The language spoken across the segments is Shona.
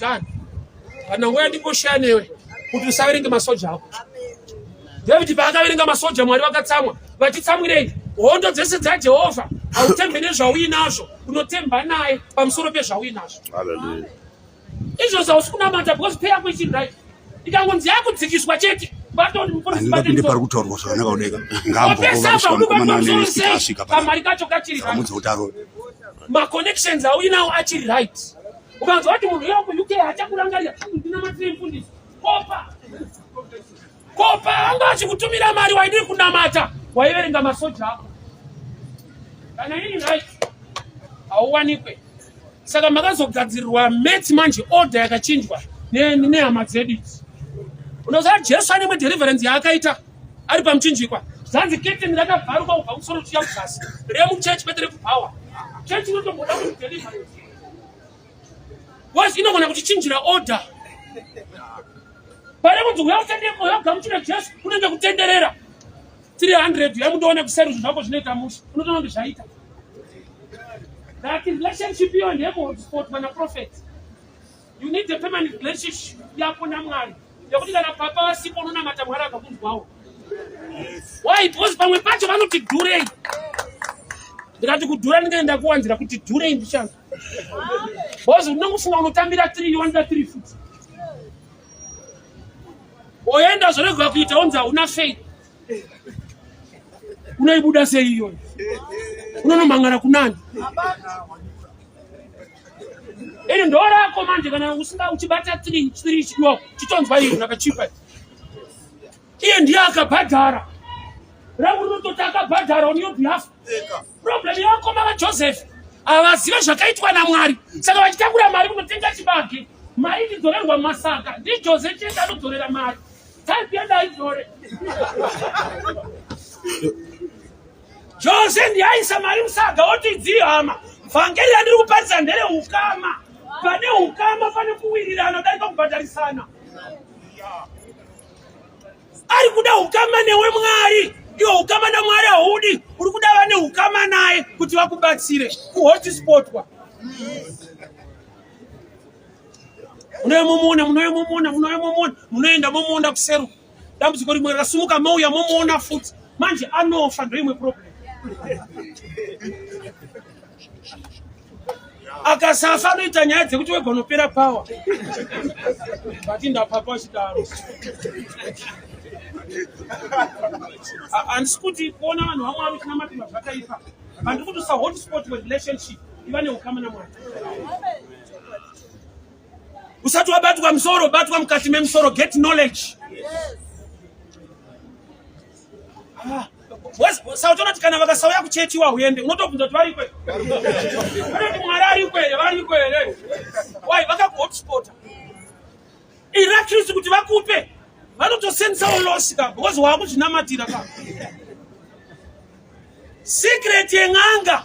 done. Kana nguva yandingoshaya newe kuti usaverenge masoja ako. David paakaverenga masoja Mwari vakatsamwa. Vachitsamwirei? Hondo dzese dzaJehovha hautembe nezvauinazvo, unotemba naye pamusoro pezvauinazvo. Hallelujah. Izvozvo hausi kunamata because pay yako ichiri right. Ikangonzi yakudzikiswa chete handingapinde pari kutaurwa zvakanaka kudeka ngaambokovasvika mukomana anene asvika kamari kacho kachiri kamudza kuti arove maconnections auinawo achiri right ukanzwa kuti munhu uya kuuk hachakurangarira ndinamatire mfundisi kopa kopa anga achikutumira mari waidii kunamata waiverenga masoja ako kana iri right hauwanikwe saka makazogadzirirwa maths manje order yakachinjwa nehama dzedu idzi unoziva jesu ane imwe deliverance yaakaita ari pamuchinjikwa zvanzi keteni rakabvaruka kubva kumusoro kuchiya kuzasi remuchechi kwete rekubhawa chechi inotomboda kuti deliverance was inogona kutichinjira order pane kunzi uya utendeko uya ugamuchira jesu kunenge kutenderera 300 yamundoona kuseri zvinhu zvako zvinoita mushe unotoona kuti zvaita that relationship iyo ndeyekuhotspotwa naprofet you need a permanent relationship yako namwari yekuti kana papa vasipo unonamata mwari akakunzwawo why because pamwe pacho vanoti dhurei ndikati kudhura ndinge ndakuwanzira kuti dhurei ndichanzwa because unongofunga unotambira 3 yowanza 3 futi oenda zvorega kuita onzi hauna faith unoibuda sei iyoyo unonomhangara kunani ini ndorako manje kana usinga uchibata 3 chidiwa chitonzwa iyo nakachipa iye ndiye akabhadhara rangu rinototi akabhadhara on your behalf problem yevakoma vajoseph havazive zvakaitwa namwari saka vachitakura mari kunotenga chibage mari ichidzorerwa masaka ndijose chete anodzorera mari type yedu aidzore jose ndiaisa mari musaga oti dzihama vhangeri yandiri kuparidza ndere ukama pane ukama pane kuwirirana darika kubhadharisana ari kuda ukama newe mwari iwo ukama namwari haudi uri kuda vane ukama naye kuti vakubatsire kuhotspotwa munouya momuona munouya momuona munouya momuona munoenda momuona kuseru dambudziko rimwe rakasumuka mouya momuona futi manje anofa ndoimwe problem akasafa anoita nyaya dzekuti wega unopera power but ndapapa chidaro handisi kuti kuona vanhu vamwari uchinamatirwa zvakaipa handiri kuti usa hotspot werelationship iva neukama namwari usati wabatwa musoro batwa mukati memusoro get knowledge ah. Sautoona kuti kana vakasauya kuchechi wahuende unotobvunza kuti variko here vanoti mwari ariko here variko here why vakakuhotspota ira kristu kuti vakupe vanotosendisawo losi ka because waakuzvinamatira ka secret yen'anga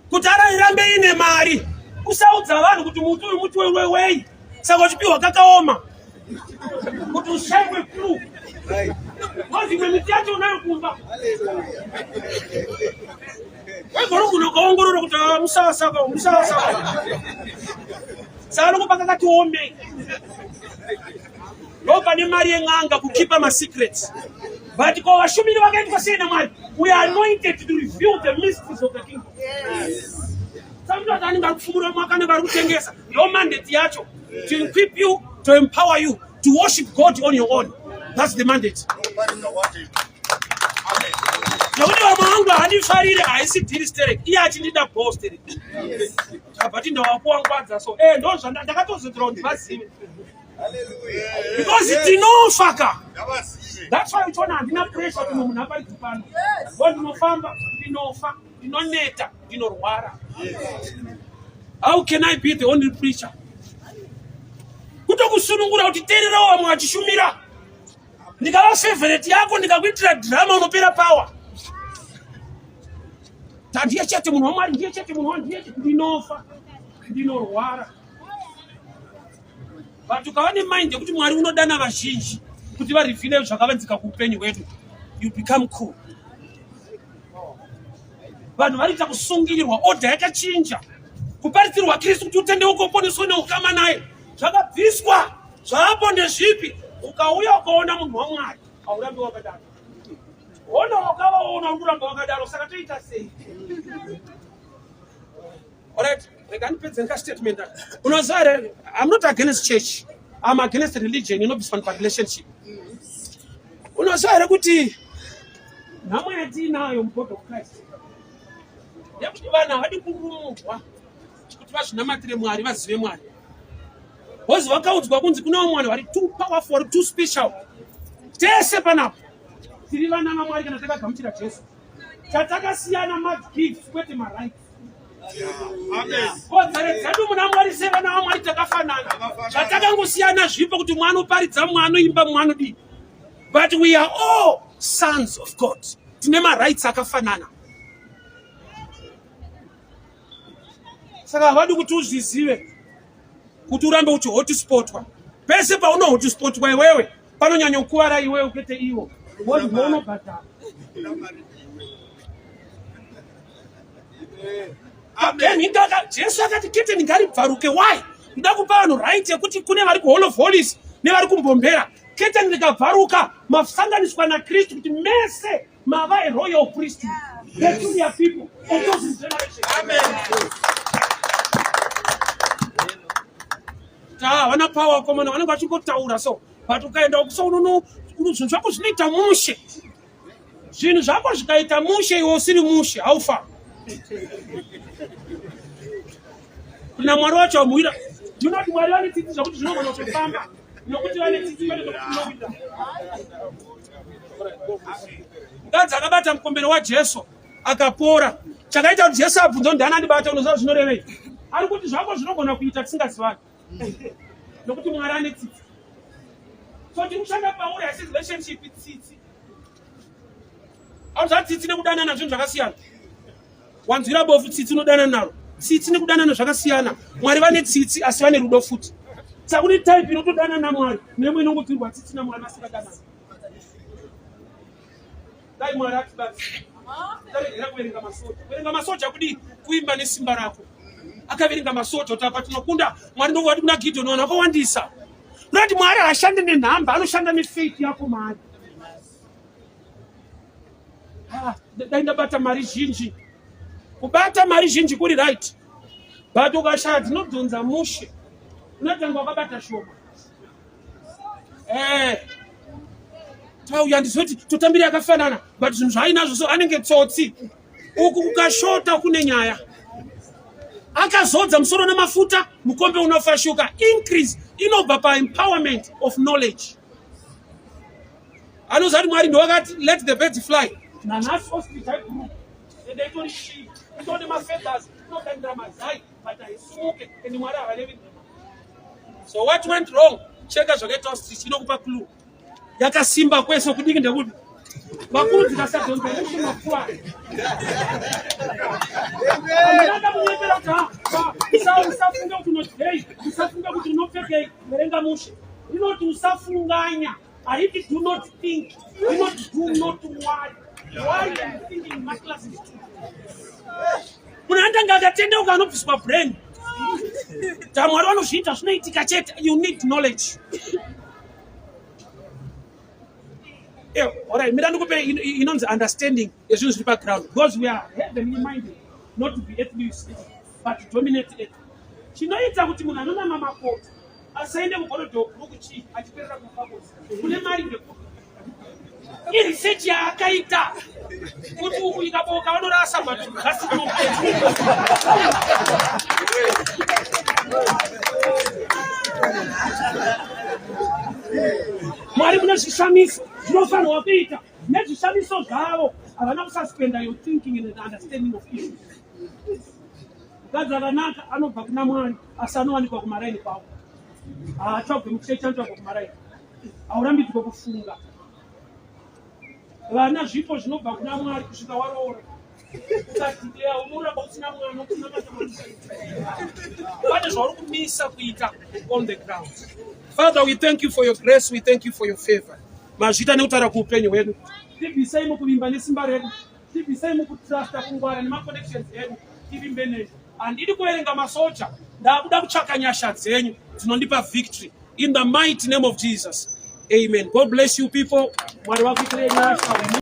kuti arairambe ine mari usaudza vanhu kuti muti uyu muti wewewei saka uchipiwa kakaoma kuti ushaiwe clue because imwe miti yacho unayo kumba wegorogona ukaongorora kuti ah, musasaka musasaka saka nokupa kakati omei ndo pane mari yen'anga kukipa masecrets but ko vashumiri vakaitwa sei namwari we are anointed to reveal the mysteries of the kingdom samutati anenge ari kufumura mwaka anenge ari kutengesa ndo mandate yacho to equip you to empower you to worship god on your own that's the mandate nekuti vamwe vangu handifarire haisi dhiri sterek iye achindida bho sterek but ndawakuwangwadza so e eh, ndo zvandakatozodzera kuti vazive because tinofa ka that's why uchiona handina pressure kuti munhu aparidzi pano bo ndinofamba ndinofa ndinoneta ndinorwara how can i be the only preacher kutokusunungura kuti teererawo vamwe vachishumira ndikava favorite yako ndikakuitira drama unopera power tandiye chete munhu wamwari ndiye chete munhu wandiye ndinofa ndinorwara but ukava nemind yekuti mwari unodana vazhinji kuti varivhile zvakavanzika kuupenyu hwedu you become cool vanhu variita kusungirirwa odha yakachinja kuparidzirwa kristu kuti utendeuke uponeswe neukama naye Zvakabviswa zvapo ndezvipi? Ukauya ukaona munhu waMwari haurambi wakadaro. Ona wakavaona uri kuramba wakadaro, saka toita sei? Alright, rega ndipedze nekastatement aka. Unoziva here, I'm not against church. I'm against religion inobviswa parelationship. Unoziva here kuti nhamo yatiinayo mubody of Christ yekuti vanhu havadi kurumurwa kuti vazvinamatire Mwari, vazive Mwari. Because vakaudzwa kunzi kune vamwe vanhu vari too powerful, vari too special. Tese panapa tiri vana vaMwari kana takagamuchira Jesu. Chatakasiyana magift kwete marights. Kodzero dzedu muna Mwari sevana vaMwari takafanana. Zvatakangosiyana zvipo kuti mwana uparidza, mwana uimba, mwana udii. But we are all sons of God. Tine marights akafanana. Saka havadi kuti uzvizive kuti urambe uchihotispotwa. Pese paunohotispotwa iwewe panonyanya kukuvara iwewe kwete ivo. Unobhadhara. Jesu akati keteni ngaribvaruke. Why? Ndoda kupa vanhu right yekuti kune vari kuhall of holies nevari kumbombera. Keteni rikabvaruka masanganiswa naKristu kuti mese mava a royal priesthood, peculiar people, a chosen generation. Amen. Ta vana power komana vanenge vachingotaura so but ukaenda kuso unono zvinhu zvako zvinoita mushe. Zvinhu zvako zvikaita mushe iwe usiri mushe haufa. Kuna Mwari wacho amuira. Ndinoti Mwari vane tsitsi zvakuti zvinogona kutofamba nokuti vane tsitsi kwete zvokuti unokuita. Mukadzi akabata mukombero waJesu akapora. Chakaita kuti Jesu abvunze kuti ndiani andibata, unoziva zvinorevei? Ari kuti zvako zvinogona kuita tisingazivani nokuti Mwari ane tsitsi. So tiri kushanda pauri haisi relationship, tsitsi. Auza tsitsi nekudanana zvinhu zvakasiyana. Wanzwira bofu tsitsi unodanana naro. Tsitsi nekudanana zvakasiyana. Mwari vane tsitsi asi vane rudo futi. Saka kune type inotodanana naMwari nemwe inongodzirwa tsitsi naMwari vasingadanani. Dai Mwari atibatsira. Taregera kuverenga masoja. Kuverenga masoja kudii? Kuimba nesimba rako. Akaverenga masoja kuti apa tinokunda. Mwari ndovati kuna Gideon vanhu vakawandisa. Unoti Mwari haashande nenhamba, anoshanda nefaith yako maari. Ah, dai ndabata mari zhinji. Kubata mari zhinji kuri right. But ukashaya dzinodhonza mushe. Unotanga wakabata shoma. Eh. Tauya ndizoti totambira yakafanana but zvinhu zvaainazvo so anenge tsotsi. Uku kukashota kune nyaya. Akazodza musoro nemafuta, mukombe unofashuka. Increase inobva pa empowerment of knowledge. Anoziva kuti Mwari ndowakati let the birds fly. Nanhasi ostrich haibhuruki. Ende itori shiri. Itori nemafeathers, inokandira mazai but haisumuke and Mwari havarevi nhema. So what went wrong? Cheka zvakaita ostrich inokupa clue. Yakasimba kwese kudiki ndekuti vakuru dzikasadhonza mushe makuva. Andinada kunyepera kuti ha, usafunga kuti unodyei, usafunga kuti unopfekei, verenga mushe. Inoti usafunganya, hariti do not think, inoti do not worry. Worry and thinking maclasses too. Munhu anotanga akatendeuka anobviswa brain. Mwari vanozviita zvinoitika chete. You need knowledge. Alright, mira ndikupe inonzi understanding yezvinhu zviri paground because we are heavenly minded not to be earthly but to dominate earth. Chinoita kuti munhu anonama makoto asaende kugorodhobhuruku chii achiperera kufakosi kune mari ndekupi iresearch yaakaita kuti uku ikaboka vanorasa but Mwari mune zvishamiso zvinofanirwa kuita nezvishamiso zvavo havana kususpenda your thinking and understanding of issues. Mukadzi akanaka anobva kuna Mwari asi anowanikwa kumaraini kwavo. Haatsvagwe muchechi anotsvagwa kumaraini. Haurambidzwe kufunga. Vana zvipo zvinobva kuna Mwari kusvika waroora. Ukadeclare unoramba usina mwana ukunamata Pane zvauri kumisa kuita on the ground. Father, we thank you for your grace, we thank you for your favor. Mazvita nekutaura kuupenyu hwedu. Tibvisei mukuvimba nesimba redu. Tibvisei mukutrusta kungwara nemaconnections edu. Tivimbe nezvo. Handidi kuverenga masoja. Ndakuda kutsvaka nyasha dzenyu dzinondipa victory in the mighty name of Jesus. Amen. God bless you people. Mwari vakuitirei nyasha.